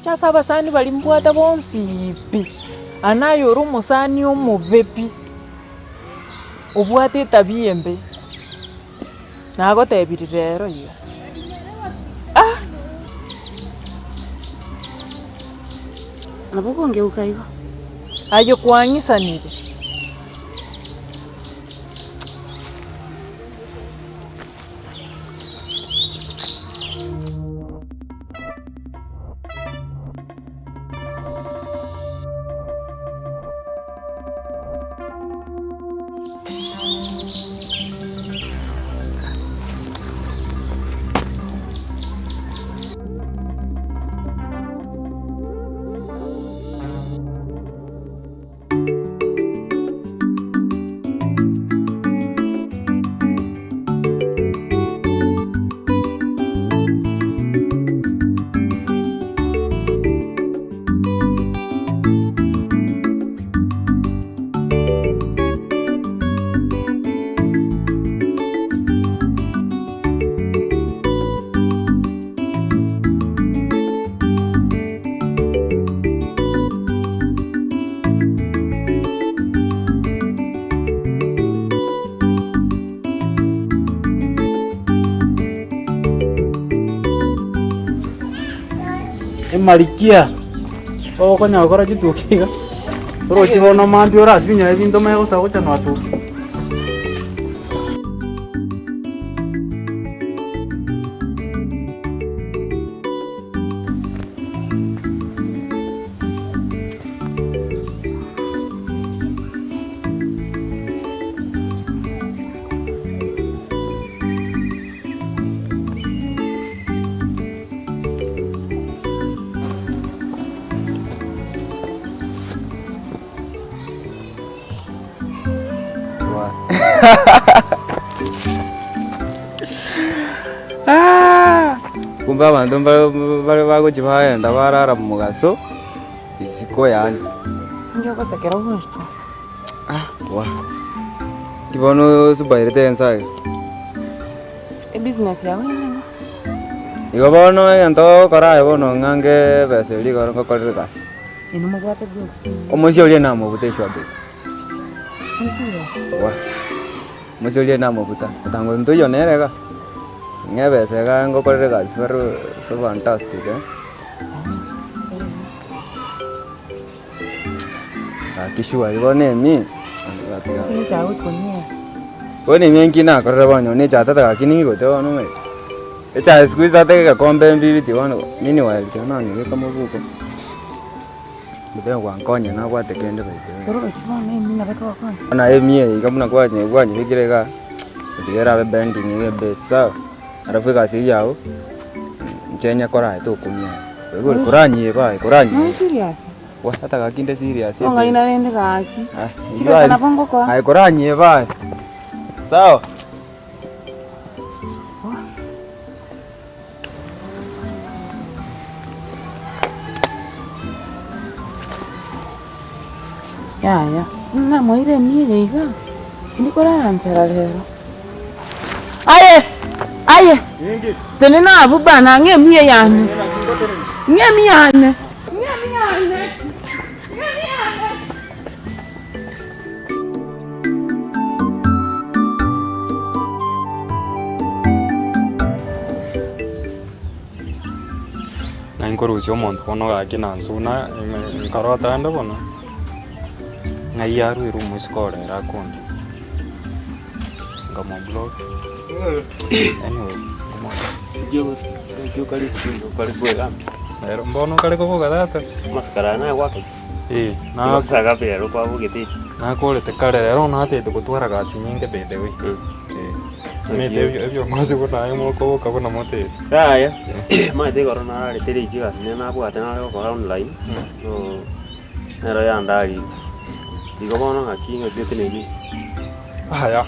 Oroche ase abasani baria mbwate bonsi pi, aye naye ore omosani omobe pi, obwate etabia embe, nagotebirie rero iga ah. Nabo okongeuka igo. Aye kwang'isanire. Emarikia, okonya gokora chituki iga, oroche bono mambia orasibie nyaye ebinto omanye gosoa gocha nwatuki. Kumbe abanto mbare bare bagochia bagenda barara mogaso, isiko yaani. Inki ogosekera ogochia? Ah wa, ki bono osubairete ense aye? Ebusiness yago neng'o? Igo bono egento ogokora aye bono ng'ange ebesa eria igoro ngokorere egasi. Inwe mobwate bwoka. Omoisia oria namobuta eshuabe. Omoisia oria? Wa, omoisia oria namobuta, otango ntoiyo nere iga, ng'a ebesa iga ngokorere egasi very fantastic eh. Gaki sure bono emi, bono emi enki nakorire bono nonye echae tata gaki ningote bono omanyete, echae siku hizi tata egekombe mbibiti bono meanwhile tiga nanyebeka mobuko, ngote gwankonya nabwate kende by the way. Bono aye emi eye iga buna kwanye kwanyebekire igaa, tiga erabe bending iga ebase sawa, alafu egasi eywo yago, inche nyekore aye tokumia aye, koranyebe aye koranyebe. Gwa tata gaki inde serious ebe. Ong'aina rende gaki. Ah, Chibesa nabo ngokoa. Aye koranyeba aye. Sawa. Yaya, namoire emiga iga, tindi korara nchara rero. Aye! Aye! Tenena abwo bana, ng'a emiya yane, ng'a emiya yane, ng'a emiya yane, ng'a emiya yane. Ng'a nkorusia omonto bono gaki na nsuna nkarota ande bono, ng'ai arwire omosike ore ere akonde. Nkamoblock, anyway Rero mbono kare koboka tata? Eh, na- nakorete kare rero natete gotwara gasi nyinge by the way. Eh, omanyete ebio ebiongozi buna aye mokoboka buna motete. Yaya, omanyete igoro nararete riiki egasi nere nabwate nare gokora online, so nero yandarire. Igo bono ng'aki ng'aki oteneine. Aya,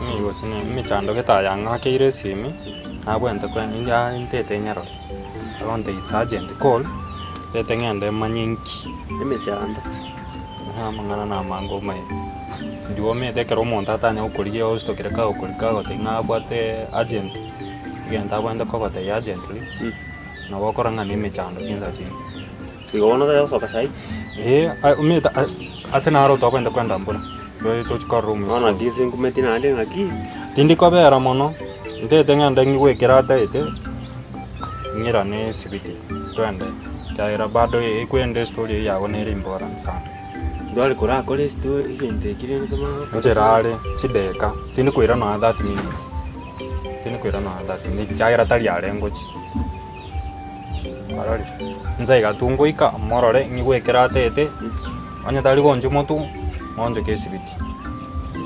inki gose ne emechando gete aya ng'akeire esimi, nabwenerete koenda inga ntete nyarore, agontebia it's urgent call, ntete ng'ende manye nki. Emechando. Amang'ana na amange omanyete, intwe omanyete ekero omonto atanya gokorigia ositokire kagokori kagotebia ng'a abwate urgent, egento abwenerete kogotebia urgently. Nabo okora ng'a na emechando chinsa chinde. Igo bono otagete gosoka saii? Eeh, omanyete ase naro twabwenerete kwenda mbuna, tochi korora omoiseke Bono oyo. naki ase nkumeti naende ng'aki? Tindi kobera mono, ntete ng'ende ng'igwe ekero ataete, ng'irane esibiti, twende, ekiagera bado ekwende estory eywo yago nere important sana. Ndware korakore estory egento ekio rende tomanye gokora. Nchera are chideka, tindi koira nonya 30 minutes, tindi koira nonya 30 minutes ekiagera tari are ngochia. Kwarorire, inse iga tu ngoika morore ng'igwe ekero ataete, onye tari gonchwa motwe, ng'onchoke esibiti,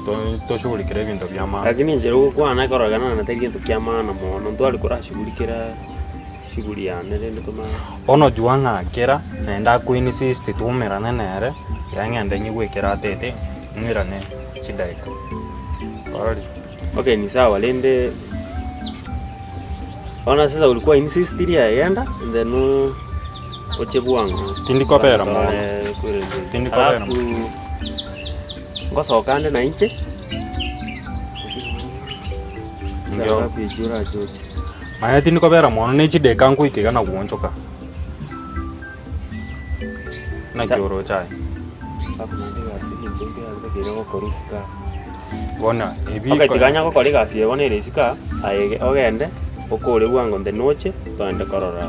to- toshughulikere ebinto bia maana. Lakini inche gokwana ekororekana na tari gento kia maana mono, ntware korashughulikera shughuli yane rende tomanye. Bono jua ng'a kera naende ako insist twaumerane nere, iga ng'ende nyigwe ekero ataete, ng'irane chidaeka, kwarorire. Okay ni sawa rende bono sasa ulikuwa insistiri aye genda and then oche bwango. Tindi kobera mono. Tindi kobera Alafu ngosoka ande na inche Ndio. Ngapi echio orache oche. Manya tindi kobera mono ne chideka nkoika iga na goonchoka. Naki oroche aye? Alafu naende egasi ebinto mbiarete gokora isiko aa. Bono ebi Okay, tiga onya gokora egasi eye bono ere isiko aa, aye ogende okore bwango inde noche togende korora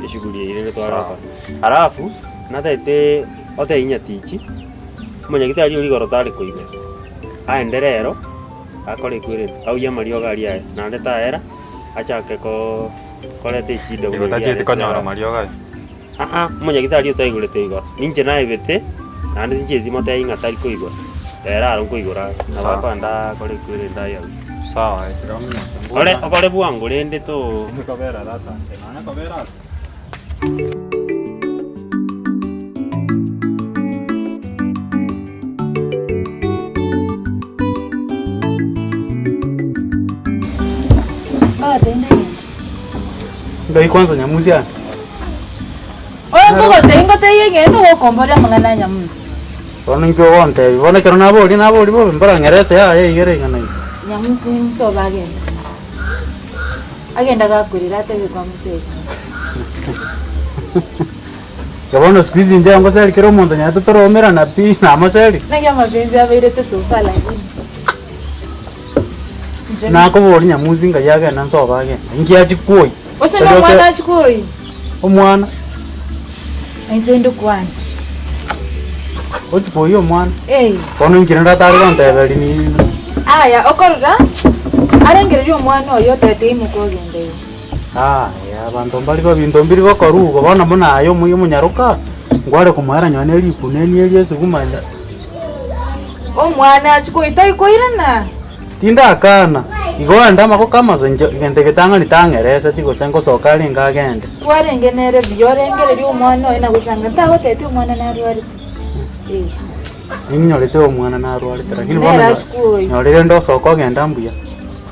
eshughuli eywo rende tware gokora. Alafu natagete otebie nyatichi, omonyagitari oria igoro tare koigwa, aende rero akore equipment, auye amariogo aria aye, naende taera achake koo koreta eshida Igo buna eria tachieti arete konyora egasi. mariogo aye. Aa, omonyagitari otaigorete igoro, ninche naebete, naende tinchieti motebie ng'a tari koigora, ere aro nkoigora are, nabo Sawa. akoenda akore ekweri aye abwo. Sawa ekero ominyoke Ore mbuya. okore bwango rende too. Tindi kobera tata, nonya kobera ase. Ngai kwanza nyamusi ane. Oyo nkogotebia ngotebie egento ogokomboria amang'ana a Nyamusi. Bono inki ogontebia? Bono ekero naboria naboria bobe mbora ng'ere ase yaya iga ere ing'ana iga. Nyamusi nsobe agende. Agenda gakorera atebe kwamuseri. Iga bono siku hizi inche ngoseri kera omonto nyarete toromerana pi namoseri. Naki amapenzi abeirete so far lakini. Nakoboria nyamusi ngai agenda nsobe agende, inki achia kwoyia? Gose nomwana achia kwoyia? Omwana. Inche inde kwane. Ochia kwoyia omwana? Eh. Bono inki rende atare gonteberia ni. Aya, okorora, arengereria omwana oyo otete imoka ogende igo. Aya, abanto mbari ebinto mbiri gokorwa igo, bono buna aye omoyio omonyaroka, nkware komoera nonye ne rikuneni eria esuguma ime. Omwana achia koita aikoirana. Tindakana, igo ande amaboko amaso inche egento egetang'ani tang'ereseti gose ngosoka arenge agende. Kwarenge nere buya orengererie omwana oye na gosanga ntagoteti omwana narwarete. Eh. Ninyorete omwana narwarete lakini bono Nere achia koyia. nyorire rende osoka ogenda mbuya,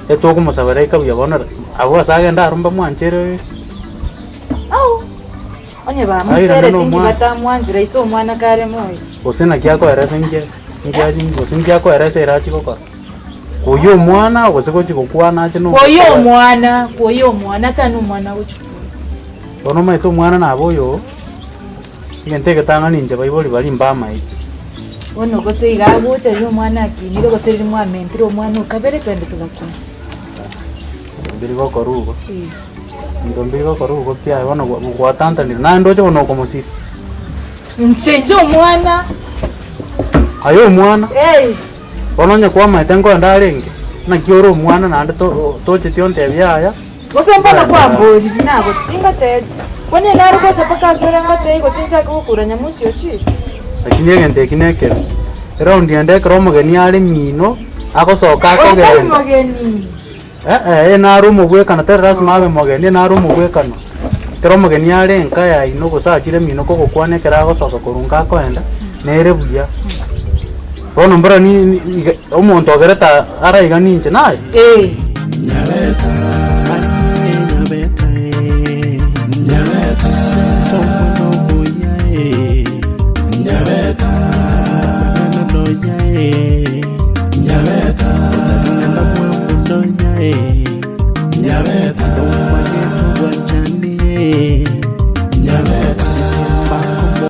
etokomosabera ika buya bono abwo ase agenda arwo mbamwanchere. Au! Onye Airane bamosereti inki nomwana. batamwanchera ise omwana kare moyo? Gose naki akoeresa inki inki achi gose inki akoeresa ere achie gokora? Koyia omwana gose gochia gokwana ache na Koyia omwana, koyia omwana tari nomwana agochia koyia. Bono omanyete omwana nabo oyo, egento egetang'ani inche baibori baria mbamaete. Bono gose iga agocha riria omwana akinire gose riria mwamentire omwana okabere twende togakwana. Mbiri gokorwa igo. Ebinto mbiri gokorwa igo pi aye bono gwatantanire naende oche bono okomosiria. Inche inche omwana. Aye omwana, Eh. bono onye kwamaete nkoenda arenge, naki ore omwana naende to tocheti ontebie yaya. Gose mbono kwamboriri nago tingotebia. Bono nare gocha mpaka asore ngotebie gose nchake gokura nyamosi ochire. Lakini egento eki nekebe, eraundi ende ekero omogeni are mino, agosoka Oyo tari akogenda. mogeni. Ee, nare omogwekano, tari lasima abe mogeni, nare omogwekano. Ekero omogeni are enka yaino gose achire mino kogokwana ekero agosoka korwa nka akoenda, nere buya. Bono mbora ni ni iga omonto ogerete araiganie inche naye? Ee.